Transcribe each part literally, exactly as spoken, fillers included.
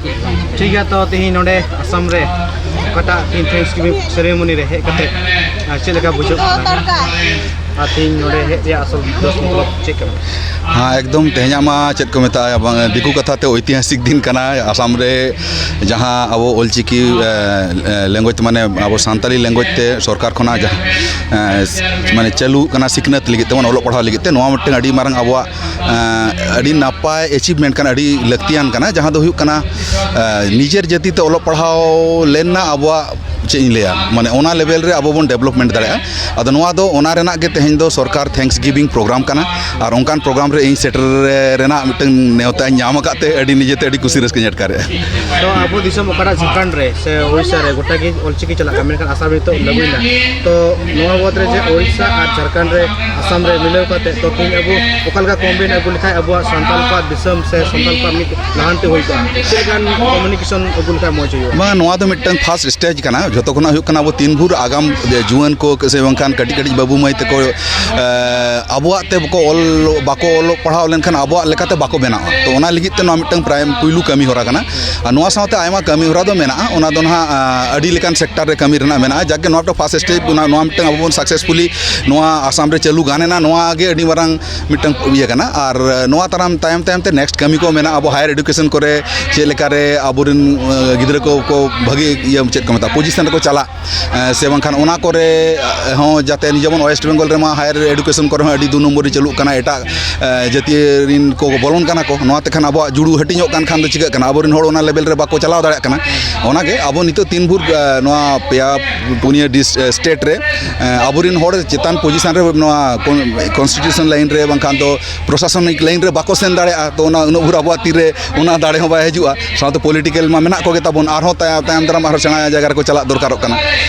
ᱴᱷᱤᱠ ᱜᱮᱭᱟ, ᱛᱚ ᱛᱮᱦᱮᱧ ᱱᱚᱰᱮ ᱟᱥᱟᱢ ᱨᱮ ᱚᱠᱟᱴᱟᱜ ᱛᱮᱦᱮᱧ Thanksgiving ceremony ᱨᱮ ᱦᱮᱡ ᱠᱟᱛᱮ, ᱟᱨ ᱪᱮᱫ ᱞᱮᱠᱟ ᱵᱩᱡᱷᱟᱹᱜ ᱠᱟᱱᱟ? ᱟᱨ ᱛᱮᱦᱮᱧ ᱱᱚᱰᱮ ᱦᱮᱡ ᱨᱮᱭᱟᱜ ᱟᱥᱚᱞ ᱫᱚᱥ ᱢᱚᱛᱞᱚᱵ ᱪᱮᱫ ᱠᱟᱱᱟ? ᱦᱮᱸ, ᱮᱠᱫᱚᱢ ᱛᱮᱦᱮᱧᱟᱜ ᱢᱟ ᱪᱮᱫ ᱠᱚ ᱢᱮᱛᱟᱜᱼᱟ, ᱵᱟᱝ, ᱫᱤᱠᱩ ᱠᱟᱛᱷᱟ ᱛᱮ ᱳᱭᱛᱤᱦᱟᱥᱤᱠ ᱫᱤᱱ ᱠᱟᱱᱟ᱾ ᱟᱥᱟᱢ ᱨᱮ ᱡᱟᱦᱟᱸ ᱟᱵᱚ ᱚᱞᱪᱤᱠᱤ, ᱮ, ᱮ, language, ᱢᱟᱱᱮ ᱟᱵᱚ ᱥᱟᱱᱛᱟᱞᱤ language ᱛᱮ ᱥᱚᱨᱠᱟᱨ ᱠᱷᱚᱱᱟᱜ ᱡᱟᱦᱟᱸ, ᱮ, ᱢᱟᱱᱮ ᱪᱟᱹᱞᱩ ᱠᱟᱱᱟ ᱥᱤᱠᱷᱱᱟᱹᱛ ᱞᱟᱹᱜᱤᱫ ᱛᱮ, ᱢᱟᱱᱮ ᱚᱞᱚᱜ ᱯᱟᱲᱦᱟᱣ ᱞᱟᱹᱜᱤᱫ ᱛᱮ, ᱱᱚᱣᱟ ᱢᱤᱫᱴᱟᱝ ᱟᱹᱰᱤ ᱢᱟᱨᱟᱝ ᱟᱵᱚᱣᱟᱜ, ᱮ, ᱟᱹᱰᱤ ᱱᱟᱯᱟᱭ achievement ᱠᱟᱱᱟ, ᱟᱹᱰᱤ ᱞᱟᱹᱠᱛᱤᱭᱟᱱ ᱠᱟᱱᱟ᱾ ᱡᱟᱦᱟᱸ ᱫᱚ ᱦᱩᱭᱩᱜ ᱠᱟᱱᱟ, ᱮ, ᱱᱤᱡᱮᱨ ᱡᱟᱹᱛᱤ ᱛᱮ ᱚᱞᱚᱜ ᱯᱟᱲᱦᱟᱣ ᱞᱮᱱ ᱨᱮᱱᱟᱜ ᱟᱵᱚᱣᱟᱜ, ᱪᱮᱫ ᱤᱧ ᱞᱟᱹᱭᱟ, ᱢᱟᱱᱮ ᱚᱱᱟ level ᱨᱮ ᱟᱵᱚ ᱵᱚᱱ development ᱫᱟᱲᱮᱭᱟᱜᱼᱟ᱾ ᱟᱫᱚ ᱱᱚᱣᱟ ᱫᱚ ᱚᱱᱟ ᱨᱮᱱᱟᱜ ᱜᱮ ᱛᱮᱦᱮᱧ ᱫᱚ ᱥᱚᱨᱠᱟᱨ Thanksgiving program ᱠᱟᱱᱟ᱾ ᱟᱨ ᱚᱱᱠᱟᱱ program ᱨᱮ ᱤᱧ ᱥᱮᱴᱮᱨ ᱨᱮᱱᱟᱜ ᱢᱤᱫᱴᱟᱝ ᱱᱮᱣᱛᱟᱧ ᱧᱟᱢ ᱟᱠᱟᱫ ᱛᱮ ᱟᱹᱰᱤ ᱱᱤᱡᱮᱛᱮ ᱟᱹᱰᱤ ᱠᱩᱥᱤ ᱨᱟᱹᱥᱠᱟᱹᱧ ᱟᱴᱠᱟᱨᱮᱜᱼᱟ᱾ ᱛᱚ ᱟᱵᱚ ᱫᱤᱥᱚᱢ ᱚᱠᱟᱴᱟᱜ ᱡᱷᱟᱲᱠᱷᱚᱸᱰ ᱨᱮ ᱥᱮ ᱳᱲᱤᱥᱥᱟ ᱨᱮ ᱜᱚᱴᱟ ᱜᱮ ᱚᱞᱪᱤᱠᱤ ᱪᱟᱞᱟᱜ ᱠᱟᱱᱟ, ᱢᱮᱱᱠᱷᱟᱱ ᱟᱥᱟᱢ ᱨᱮ ᱱᱤᱛᱚᱜ ᱞᱟᱹᱜᱩᱭᱮᱱᱟ᱾ ᱛᱚ ᱱᱚᱣᱟ ᱵᱟᱵᱚᱫ ᱨᱮ ᱡᱮ ᱳᱲᱤᱥᱥᱟ ᱟᱨ ᱡᱷᱟᱲᱠᱷᱚᱸᱰ ᱨᱮ ᱟᱥᱟᱢ ᱨᱮ ᱢᱤᱞᱟᱹᱣ ᱠᱟᱛᱮ, ᱛᱚ ᱛᱮᱦᱮᱧ ᱟᱵᱚ ᱚᱠᱟ ᱞᱮᱠᱟ campaign ᱟᱹᱜᱩ ᱞᱮᱠᱷᱟᱱ ᱟᱵᱚᱣᱟᱜ ᱥᱟᱱᱛᱟᱲ ᱠᱚᱣᱟᱜ ᱫᱤᱥᱚᱢ ᱥᱮ ᱥᱟᱱᱛᱟᱲ ᱠᱚᱣᱟᱜ ᱢᱤᱫ ᱞᱟᱦᱟᱱᱛᱤ ᱦᱩᱭ ᱠᱚᱜᱼᱟ? ᱪᱮᱫ ᱞᱮᱠᱟᱱ communication ᱟᱹᱜᱩ ᱞᱮᱠᱷᱟᱱ ᱢᱚᱡᱽ ᱦᱩᱭᱩᱜᱼᱟ? ᱵᱟᱝ, ᱱᱚᱣᱟ ᱫᱚ ᱢᱤᱫᱴᱟᱝ first stage ᱠᱟᱱᱟ᱾ ᱡᱷᱚᱛᱚ ᱠᱷᱚᱱᱟᱜ ᱦᱩᱭᱩᱜ ᱠᱟᱱᱟ, ᱟᱵᱚ ᱛᱤᱱ ᱵᱷᱳᱨ ᱟᱜᱟᱢ ᱡᱩᱣᱟᱹᱱ ᱠᱚ ᱥᱮ ᱵᱟᱝᱠᱷᱟᱱ ᱠᱟᱹᱴᱤᱡ ᱠᱟᱹᱴᱤᱡ ᱵᱟᱹᱵᱩ ᱢᱟᱹᱭ ᱛᱟᱠᱚ, ᱮ, ᱟᱵᱚᱣᱟᱜ ᱛᱮ ᱵᱟᱠᱚ ᱚᱞ, ᱵᱟᱠᱚ ᱚᱞᱚᱜ ᱯᱟᱲᱦᱟᱣ ᱞᱮᱱᱠᱷᱟᱱ ᱟᱵᱚᱣᱟᱜ ᱞᱮᱠᱟᱛᱮ ᱵᱟᱠᱚ ᱵᱮᱱᱟᱜᱼᱟ᱾ ᱛᱚ ᱚᱱᱟ ᱞᱟᱹᱜᱤᱫ ᱛᱮ ᱱᱚᱣᱟ ᱢᱤᱫᱴᱟᱝ prime ᱯᱩᱭᱞᱩ ᱠᱟᱹᱢᱤ ᱦᱚᱨᱟ ᱠᱟᱱᱟ᱾ ᱟᱨ ᱱᱚᱣᱟ ᱥᱟᱶᱛᱮ ᱟᱭᱢᱟ ᱠᱟᱹᱢᱤ ᱦᱚᱨᱟ ᱫᱚ ᱢᱮᱱᱟᱜᱼᱟ, ᱚᱱᱟ ᱫᱚ ᱱᱟᱦᱟᱜ, ᱟ, ᱟᱹᱰᱤ ᱞᱮᱠᱟᱱ sector ᱨᱮ ᱠᱟᱹᱢᱤ ᱨᱮᱱᱟᱜ ᱢᱮᱱᱟᱜᱼᱟ᱾ ᱡᱟᱜᱮ ᱱᱚᱣᱟ ᱢᱤᱫᱴᱟᱝ first stage, ᱚᱱᱟ, ᱱᱚᱣᱟ ᱢᱤᱫᱴᱟᱝ ᱟᱵᱚ ᱵᱚᱱ successfully ᱱᱚᱣᱟ ᱟᱥᱟᱢ ᱨᱮ ᱪᱟᱹᱞᱩ ᱜᱟᱱ ᱮᱱᱟ, ᱱᱚᱣᱟ ᱜᱮ ᱟᱹᱰᱤ ᱢᱟᱨᱟᱝ ᱢᱤᱫᱴᱟᱝ ᱤᱭᱟᱹ ᱠᱟᱱᱟ᱾ ᱟᱨ ᱱᱚᱣᱟ ᱛᱟᱭᱚᱢ, ᱛᱟᱭᱚᱢ ᱛᱟᱭᱚᱢ ᱛᱮ next ᱠᱟᱹᱢᱤ ᱠᱚ ᱢᱮᱱᱟᱜᱼᱟ, ᱟᱵᱚ higher education ᱠᱚᱨᱮ ᱪᱮᱫ ᱞᱮᱠᱟᱨᱮ ᱟᱵᱚᱨᱮᱱ, ᱮ, ᱜᱤᱫᱽᱨᱟᱹ ᱠᱚ, ᱠᱚ ᱵᱷᱟᱹᱜᱤ ᱤᱭᱟᱹ, ᱪᱮᱫ ᱠᱚ ᱢᱮᱛᱟᱜᱼᱟ, position ᱨᱮᱠᱚ ᱪᱟᱞᱟᱜ, ᱮ, ᱥᱮ ᱵᱟᱝᱠᱷᱟᱱ ᱚᱱᱟ ᱠᱚᱨᱮ, ᱮ, ᱦᱚᱸ ᱡᱟᱛᱮ, ᱡᱮᱢᱚᱱ West Bengal ᱨᱮᱢᱟ higher education ᱠᱚᱨᱮ ᱦᱚᱸ ᱟᱹᱰᱤ ᱫᱩ ᱱᱚᱢᱵᱚᱨᱤ ᱪᱟᱹᱞᱩᱜ ᱠᱟᱱᱟ, ᱮᱴᱟᱜ, ᱮ, ᱡᱟᱹᱛᱤ ᱨᱮᱱ ᱠᱚ ᱵᱚᱞᱚᱱ ᱠᱟᱱᱟ ᱠᱚ᱾ ᱱᱚᱣᱟ ᱛᱮᱠᱷᱟᱱ ᱟᱵᱚᱣᱟᱜ ᱡᱩᱲᱩ ᱦᱟᱹᱴᱤᱧᱚᱜ ᱠᱟᱱ ᱠᱷᱟᱱ ᱫᱚ ᱪᱤᱠᱟᱹᱜ ᱠᱟᱱᱟ, ᱟᱵᱚᱨᱮᱱ ᱦᱚᱲ ᱚᱱᱟ level ᱨᱮ ᱵᱟᱠᱚ ᱪᱟᱞᱟᱣ ᱫᱟᱲᱮᱭᱟᱜ ᱠᱟᱱᱟ᱾ ᱚᱱᱟᱜᱮ ᱟᱵᱚ ᱱᱤᱛᱚᱜ ᱛᱤᱱ ᱵᱷᱳᱨ, ᱮ, ᱱᱚᱣᱟ ᱯᱮᱭᱟ ᱯᱩᱱᱭᱟᱹ ᱰᱤᱥ-, ᱮ, state ᱨᱮ, ᱮ, ᱟᱵᱚᱨᱮᱱ ᱦᱚᱲ ᱪᱮᱛᱟᱱ position ᱨᱮ ᱱᱚᱣᱟ con-, constitution line ᱨᱮ ᱵᱟᱝᱠᱷᱟᱱ ᱫᱚ ᱯᱨᱚᱥᱟᱥᱚᱱᱤᱠ line ᱨᱮ ᱵᱟᱠᱚ ᱥᱮᱱ ᱫᱟᱲᱮᱭᱟᱜᱼᱟ, ᱛᱚ ᱚᱱᱟ ᱩᱱᱟᱹᱜ ᱵᱷᱳᱨ ᱟᱵᱚᱣᱟᱜ ᱛᱤᱨᱮ ᱚᱱᱟ ᱫᱟᱲᱮ ᱦᱚᱸ ᱵᱟᱭ ᱦᱤᱡᱩᱜᱼᱟ᱾ ᱥᱟᱶᱛᱮ political ᱢᱟ ᱢᱮᱱᱟᱜ ᱠᱚᱜᱮ ᱛᱟᱵᱚᱱ, ᱟᱨᱦᱚᱸ ᱛᱟᱭ-, ᱛᱟᱭᱚᱢ ᱫᱟᱨᱟᱢ ᱟᱨᱦᱚᱸ ᱥᱮᱬᱟ ᱡᱟᱭᱜᱟ ᱨᱮᱠᱚ ᱪᱟᱞᱟᱜ ᱫᱚᱨᱠᱟᱨᱚᱜ ᱠᱟᱱᱟ᱾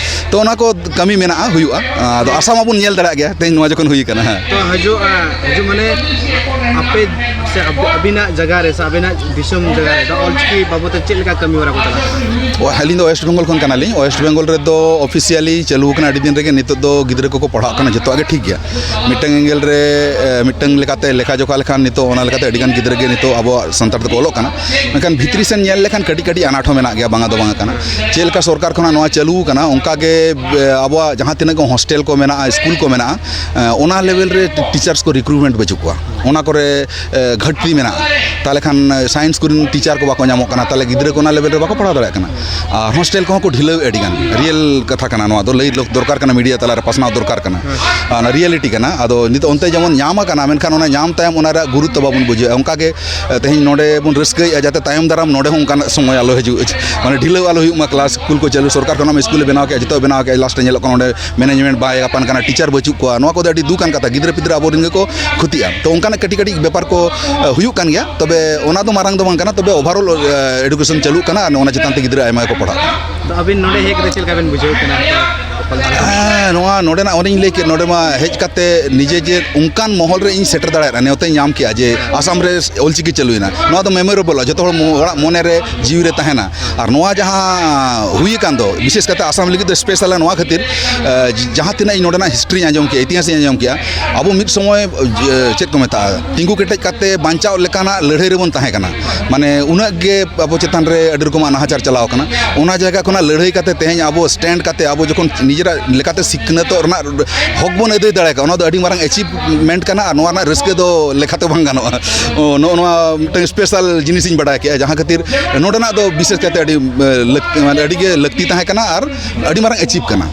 ᱛᱚ ᱚᱱᱟ ᱠᱚ ᱠᱟᱹᱢᱤ ᱢᱮᱱᱟᱜᱼᱟ, ᱦᱩᱭᱩᱜᱼᱟ᱾ ᱟᱫᱚ ᱟᱥᱟ ᱢᱟᱵᱚᱱ ᱧᱮᱞ ᱫᱟᱲᱮᱭᱟᱜ ᱜᱮᱭᱟ, ᱛᱮᱦᱮᱧ ᱱᱚᱣᱟ ᱡᱚᱠᱷᱚᱱ ᱦᱩᱭ ᱠᱟᱱᱟ᱾ ᱦᱮᱸ᱾ ᱛᱚ ᱦᱤᱡᱩᱜ, ᱟ, ᱦᱤᱡᱩᱜ ᱢᱟᱱᱮ ᱟᱯᱮ ᱥᱮ ᱟᱵ- ᱟᱹᱵᱤᱱᱟᱜ ᱡᱟᱭᱜᱟ ᱨᱮ ᱥᱮ ᱟᱹᱵᱤᱱᱟᱜ ᱫᱤᱥᱚᱢ ᱡᱟᱭᱜᱟ ᱨᱮ ᱚᱞᱪᱤᱠᱤ ᱵᱟᱵᱚᱫ ᱛᱮ ᱪᱮᱫ ᱞᱮᱠᱟ ᱠᱟᱹᱢᱤ ᱦᱚᱨᱟ ᱠᱚ ᱪᱟᱞᱟᱜ ᱠᱟᱱᱟ? ᱚ, ᱟᱹᱞᱤᱧ ᱫᱚ ᱳᱭᱮᱥᱴ ᱵᱮᱝᱜᱚᱞ ᱠᱷᱚᱱ ᱠᱟᱱᱟᱞᱤᱧ᱾ ᱳᱭᱮᱥᱴ ᱵᱮᱝᱜᱚᱞ ᱨᱮᱫᱚ ᱚᱯᱷᱤᱥᱤᱭᱟᱞᱤ ᱪᱟᱹᱞᱩ ᱟᱠᱟᱱᱟ ᱟᱹᱰᱤ ᱫᱤᱱ ᱨᱮᱜᱮ, ᱱᱤᱛᱚᱜ ᱫᱚ ᱜᱤᱫᱽᱨᱟᱹ ᱠᱚᱠᱚ ᱯᱟᱲᱦᱟᱜ ᱠᱟᱱᱟ, ᱡᱚᱛᱚᱣᱟᱜ ᱜᱮ ᱴᱷᱤᱠ ᱜᱮᱭᱟ᱾ ᱢᱤᱫᱴᱟᱝ ᱮᱸᱜᱮᱞ ᱨᱮ ᱮ, ᱢᱤᱫᱴᱟᱝ ᱞᱮᱠᱟᱛᱮ ᱞᱮᱠᱷᱟ ᱡᱚᱠᱷᱟ ᱞᱮᱠᱷᱟᱱ ᱱᱤᱛᱚᱜ ᱚᱱᱟ ᱞᱮᱠᱟᱛᱮ ᱟᱹᱰᱤ ᱜᱟᱱ ᱜᱤᱫᱽᱨᱟᱹ ᱜᱮ ᱱᱤᱛᱚᱜ ᱟᱵᱚᱣᱟᱜ ᱥᱟᱱᱛᱟᱲ ᱛᱮᱠᱚ ᱚᱞᱚᱜ ᱠᱟᱱᱟ᱾ ᱢᱮᱱᱠᱷᱟᱱ ᱵᱷᱤᱛᱨᱤ ᱥᱮᱱ ᱧᱮᱞ ᱞᱮᱠᱷᱟᱱ ᱠᱟᱹᱴᱤᱡ ᱠᱟᱹᱴᱤᱡ ᱟᱱᱟᱴ ᱦᱚᱸ ᱢᱮᱱᱟᱜ ᱜᱮᱭᱟ, ᱵᱟᱝᱟ ᱫᱚ ᱵᱟᱝᱟ ᱠᱟᱱᱟ᱾ ᱪᱮᱫ ᱞᱮᱠᱟ ᱥᱚᱨᱠᱟᱨ ᱠᱷᱚᱱᱟᱜ ᱱᱚᱣᱟ ᱪᱟᱹᱞᱩ ᱟᱠᱟᱱᱟ, ᱚᱱᱠᱟ ᱜᱮ ᱮ, ᱟᱵᱚᱣᱟᱜ ᱡᱟᱦᱟᱸ ᱛᱤᱱᱟᱹᱜ ᱜᱮ ᱦᱳᱥᱴᱮᱞ ᱠᱚ ᱢᱮᱱᱟᱜᱼᱟ, ᱥᱠᱩᱞ ᱠᱚ ᱢᱮᱱᱟᱜᱼᱟ, ᱮ, ᱚᱱᱟ ᱞᱮᱵᱮᱞ ᱨᱮ ᱴᱤᱪᱟᱨᱥ ᱠᱚ ᱨᱤᱠᱨᱩᱴᱢᱮᱱᱴ ᱵᱟᱹᱪᱩᱜ ᱠᱚᱣᱟ᱾ ᱚᱱᱟ ᱠᱚᱨᱮ ᱮ, ᱜᱷᱟᱹᱴᱛᱤ ᱢᱮᱱᱟᱜᱼᱟ᱾ ᱛᱟᱦᱚᱞᱮ ᱠᱷᱟᱱ ᱥᱟᱭᱮᱱᱥ ᱠᱚᱨᱮᱱ ᱴᱤᱪᱟᱨ ᱠᱚ ᱵᱟᱠᱚ ᱧᱟᱢᱚᱜ ᱠᱟᱱᱟ, ᱛᱟᱦᱚᱞᱮ ᱜᱤᱫᱽᱨᱟᱹ ᱠᱚ ᱚᱱᱟ ᱞᱮᱵᱮᱞ ᱨᱮ ᱵᱟᱠᱚ ᱯᱟᱲᱦᱟᱣ ᱫᱟᱲᱮᱭᱟᱜ ᱠᱟᱱᱟ᱾ ᱟᱨ ᱦᱳᱥᱴᱮᱞ ᱠᱚᱦᱚᱸ ᱠᱚ ᱰᱷᱤᱞᱟᱹᱣ ᱮᱫ ᱟᱹᱰᱤ ᱜᱟᱱ, ᱨᱤᱭᱮᱞ ᱠᱟᱛᱷᱟ ᱠᱟᱱᱟ ᱱᱚᱣᱟ ᱫᱚ, ᱞᱟᱹᱭ ᱞᱚ- ᱫᱚᱨᱠᱟᱨ ᱠᱟᱱᱟ, ᱢᱤᱰᱤᱭᱟ ᱛᱟᱞᱟᱨᱮ ᱯᱟᱥᱱᱟᱣ ᱫᱚᱨᱠᱟᱨ ᱠᱟᱱᱟ᱾ ᱟᱨ ᱚᱱᱟ ᱨᱤᱭᱮᱞᱤᱴᱤ ᱠᱟᱱᱟ᱾ ᱟᱫᱚ ᱱᱤᱛᱚᱜ ᱚᱱᱛᱮ ᱡᱮᱢᱚᱱ ᱧᱟᱢ ᱟᱠᱟᱱᱟ, ᱢᱮᱱᱠᱷᱟᱱ ᱚᱱᱟ ᱧᱟᱢ ᱛᱟᱭᱚᱢ ᱚᱱᱟ ᱨᱮᱭᱟᱜ ᱜᱩᱨᱩᱛᱛᱚ ᱵᱟᱵᱚᱱ ᱵᱩᱡᱷᱟᱹᱣᱮᱫᱼᱟ᱾ ᱚᱱᱠᱟ ᱜᱮ ᱮ, ᱛᱮᱦᱮᱧ ᱱᱚᱰᱮ ᱵᱚᱱ ᱨᱟᱹᱥᱠᱟᱹᱭᱮᱫᱼᱟ, ᱡᱟᱛᱮ ᱛᱟᱭᱚᱢ ᱫᱟᱨᱟᱢ ᱱᱚᱰᱮ ᱦᱚᱸ ᱚᱱᱠᱟᱱᱟᱜ ᱥᱚᱢᱚᱭ ᱟᱞᱚ ᱦᱤᱡᱩᱜ, ᱢᱟᱱᱮ ᱰᱷᱤᱞᱟᱹᱣ ᱟᱞᱚ ᱦᱩᱭᱩᱜ ᱢᱟ᱾ ᱠᱞᱟᱥ ᱥᱠᱩᱞ ᱠᱚ ᱪᱟᱹᱞᱩ, ᱥᱚᱨᱠᱟᱨ ᱠᱷᱚᱱᱟᱜ ᱥᱠᱩᱞᱮ ᱵᱮᱱᱟᱣ ᱠᱮᱫᱼᱟ, ᱡᱚᱛᱚ ᱵᱮᱱᱟᱣ ᱠᱮᱫᱼᱟ, ᱞᱟᱥᱴ ᱨᱮ ᱧᱮᱞᱚᱜ ᱠᱟᱱᱟ ᱚᱸᱰᱮ ᱢᱮᱱᱮᱡᱽᱢᱮᱱᱴ ᱵᱟᱭ ᱜᱟᱯᱟᱱ ᱠᱟᱱᱟ, ᱴᱤᱪᱟᱨ ᱵᱟᱹᱪᱩᱜ ᱠᱚᱣᱟ᱾ ᱱᱚᱣᱟ ᱠᱚᱫᱚ ᱟᱹᱰᱤ ᱫᱩᱠᱟᱱ ᱠᱟᱛᱷᱟ, ᱜᱤᱫᱽᱨᱟᱹ ᱯᱤᱫᱽᱨᱟᱹ ᱟᱵᱚᱨᱮᱱ ᱜᱮᱠᱚ ᱠᱷᱚᱛᱤᱜᱼᱟ᱾ ᱛᱚ ᱚᱱᱠᱟᱱᱟᱜ ᱠᱟᱹᱴᱤᱡ ᱠᱟᱹᱴᱤᱡ ᱵᱮᱯᱟᱨ ᱠᱚ ᱮ, ᱦᱩᱭᱩᱜ ᱠᱟᱱ ᱜᱮᱭᱟ, ᱛᱚᱵᱮ ᱚᱱᱟ ᱫᱚ ᱢᱟᱨᱟᱝ ᱫᱚ ᱵᱟᱝ ᱠᱟᱱᱟ, ᱛᱚᱵᱮ ᱳᱵᱷᱟᱨᱚᱞ ᱮᱰᱩᱠᱮᱥᱚᱱ ᱪᱟᱹᱞᱩᱜ ᱠᱟᱱᱟ ᱟᱨ ᱚᱱᱟ ᱪᱮᱛᱟᱱ ᱛᱮ ᱜᱤᱫᱽᱨᱟᱹ ᱟᱭᱢᱟ ᱜᱮᱠᱚ ᱯᱟᱲᱦᱟᱜ ᱠᱟᱱᱟ᱾ ᱛᱚ ᱟᱹᱵᱤᱱ ᱱᱚᱰᱮ ᱦᱮᱡ ᱠᱟᱛᱮ ᱪᱮᱫ ᱞᱮᱠᱟ ᱵᱤᱱ ᱵᱩᱡᱷᱟᱹᱣ ᱠᱟᱱᱟ? ᱦᱮᱸ, ᱱᱚᱣᱟ ᱱᱚᱰᱮᱱᱟᱜ ᱚᱱᱮᱧ ᱞᱟᱹᱭ ᱠᱮᱫ, ᱱᱚᱰᱮ ᱢᱟ ᱦᱮᱡ ᱠᱟᱛᱮ ᱱᱤᱡᱮ ᱡᱮ ᱚᱱᱠᱟᱱ ᱢᱚᱦᱚᱞ ᱨᱮ ᱤᱧ ᱥᱮᱴᱮᱨ ᱫᱟᱲᱮᱭᱟᱜ ᱠᱟᱱᱟ, ᱱᱮᱣᱛᱟᱧ ᱧᱟᱢ ᱠᱮᱜᱼᱟ ᱡᱮ ᱟᱥᱟᱢ ᱨᱮ ᱚᱞᱪᱤᱠᱤ ᱪᱟᱹᱞᱩᱭᱮᱱᱟ, ᱱᱚᱣᱟ ᱫᱚ ᱢᱮᱢᱳᱨᱮᱵᱚᱞ, ᱡᱚᱛᱚ ᱦᱚᱲ ᱢᱚ-, ᱦᱚᱲᱟᱜ ᱢᱚᱱᱮ ᱨᱮ ᱡᱤᱣᱤ ᱨᱮ ᱛᱟᱦᱮᱱᱟ᱾ ᱟᱨ ᱱᱚᱣᱟ ᱡᱟᱦᱟᱸ ᱦᱩᱭ ᱟᱠᱟᱱ ᱫᱚ, ᱵᱤᱥᱮᱥ ᱠᱟᱛᱮ ᱟᱥᱟᱢ ᱞᱟᱹᱜᱤᱫ ᱫᱚ ᱥᱯᱮᱥᱟᱞᱟ ᱱᱚᱣᱟ ᱠᱷᱟᱹᱛᱤᱨ, ᱮ, ᱡᱟᱦᱟᱸ ᱛᱤᱱᱟᱹᱜ ᱤᱧ ᱱᱚᱰᱮᱱᱟᱜ ᱦᱤᱥᱴᱨᱤᱧ ᱟᱸᱡᱚᱢ ᱠᱮᱜᱼᱟ, ᱤᱛᱤᱦᱟᱥᱤᱧ ᱟᱸᱡᱚᱢ ᱠᱮᱜᱼᱟ, ᱟᱵᱚ ᱢᱤᱫ ᱥᱚᱢᱚᱭ, ᱮ, ᱪᱮᱫ ᱠᱚ ᱢᱮᱛᱟᱜᱼᱟ, ᱛᱤᱸᱜᱩ ᱠᱮᱴᱮᱡ ᱠᱟᱛᱮ ᱵᱟᱧᱪᱟᱣ ᱞᱮᱠᱟᱱᱟᱜ ᱞᱟᱹᱲᱦᱟᱹᱭ ᱨᱮᱵᱚᱱ ᱛᱟᱦᱮᱸ ᱠᱟᱱᱟ᱾ ᱢᱟᱱᱮ ᱩᱱᱟᱹᱜ ᱜᱮ ᱟᱵᱚ ᱪᱮᱛᱟᱱ ᱨᱮ ᱟᱹᱰᱤ ᱨᱚᱠᱚᱢᱟᱜ ᱱᱟᱦᱟᱪᱟᱨ ᱪᱟᱞᱟᱣ ᱠᱟᱱᱟ᱾ ᱚᱱᱟ ᱡᱟᱭᱜᱟ ᱠᱷᱚᱱᱟᱜ ᱞᱟᱹᱲᱦᱟᱹᱭ ᱠᱟᱛᱮ ᱛᱮᱦᱮᱧ ᱟᱵᱚ ᱥᱴᱮᱱᱰ ᱠᱟᱛᱮ ᱟᱵᱚ ᱡᱚᱠᱷᱚᱱ ᱱᱤᱡᱮᱨᱟᱜ ᱞᱮᱠᱟᱛᱮ ᱥᱤᱠᱷᱱᱟᱹᱛᱚᱜ ᱨᱮᱱᱟᱜ ᱦᱚᱠ ᱵᱚᱱ ᱟᱹᱫᱟᱹᱭ ᱫᱟᱲᱮ ᱠᱟᱜᱼᱟ, ᱚᱱᱟ ᱫᱚ ᱟᱹᱰᱤ ᱢᱟᱨᱟᱝ ᱮᱪᱤᱵᱷᱢᱮᱱᱴ ᱠᱟᱱᱟ ᱟᱨ ᱱᱚᱣᱟ ᱨᱮᱱᱟᱜ ᱨᱟᱹᱥᱠᱟᱹ ᱫᱚ ᱞᱮᱠᱷᱟᱛᱮ ᱵᱟᱝ ᱜᱟᱱᱚᱜᱼᱟ᱾ ᱚ, ᱱᱚᱜᱼᱚ ᱱᱚᱣᱟ ᱢᱤᱫᱴᱟᱝ ᱥᱯᱮᱥᱟᱞ ᱡᱤᱱᱤᱥᱤᱧ ᱵᱟᱰᱟᱭ ᱠᱮᱜᱼᱟ, ᱡᱟᱦᱟᱸ ᱠᱷᱟᱹᱛᱤᱨ ᱱᱚᱰᱮᱱᱟᱜ ᱫᱚ ᱵᱤᱥᱮᱥ ᱠᱟᱭᱛᱮ ᱟᱹᱰᱤ, ᱮ, ᱞᱟᱹᱠ-, ᱢᱟᱱᱮ ᱟᱹᱰᱤ ᱜᱮ ᱞᱟᱹᱠᱛᱤ ᱛᱟᱦᱮᱸ ᱠᱟᱱᱟ ᱟᱨ ᱟᱹᱰᱤ ᱢᱟᱨᱟᱝ ᱮᱪᱤᱵᱷ ᱠᱟᱱᱟ᱾